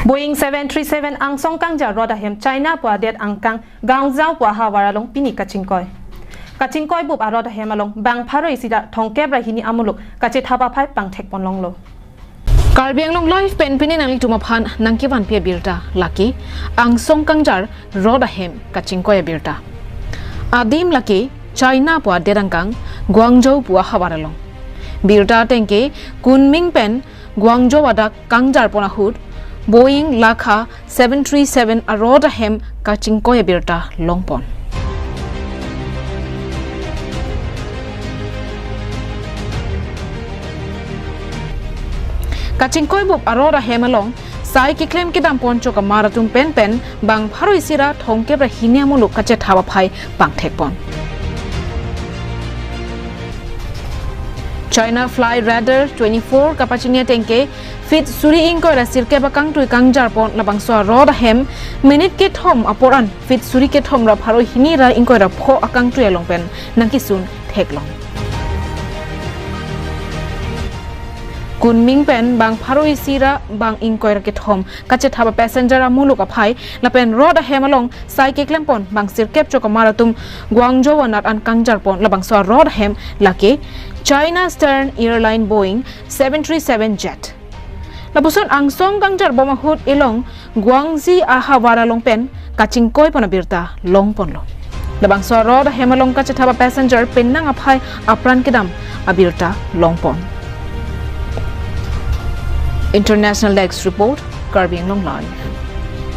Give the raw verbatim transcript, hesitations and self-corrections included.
Boeing seven three seven angsong kangjar rot ahem China pu adet angkang Guangzhou pu ahavar along pini kachingkoi. Kachingkoi bup arot ahem along bang pharo isi ra thomkep ra hini amuluk kachethap aphai pangthek pon longlo. Karbi Anglong Live pen pini nanglitum aphan nangkevanpi abirta lake angsong kangjar rot ahem kachingkoi abirta. Adim lake China pu adet angkang Guangzhou pu ahavar along. Birta ateng ke Kunming pen Guangzhou adak kangjar pon ahut Boeing lakha seven three seven arot ahem kachingkoi abirta long pon. Kachingkoi bup arot ahem along sai keklem kedam pon chokamar atum pen pen bang pharo isi ra thomkep ra hini amuluk kachethap aphai pangthek pon. China Fly Radar twenty-four kapachini ateng ke feet suri ingkoi ra sirkep akangtui kangjar pon labangso arot ahem minute kethom apor an feet suri kethom ra pharo hini ra ingkoi ra pho akangtui along pen nangkesun theklong. Kunming pen bang pharo isi ra bang ingkoi ra kethom kachethap apassenger amuluk aphai lapen rot ahem along sai keklem pon bang sirkep chokamar atum Guangzhou anat an kangjar pon labangso arot ahem lake China Eastern Airline Boeing seven three seven jet. Lapuson angsong kangjar bom ahut ilong Guangzhou ahavar along pen kachingkoi pon abirta long ponlo. Labangso arot ahem along kachethap apassenger penang aphai apran kedam abirta long pon. International Desk Report, Karbi Anglong Live.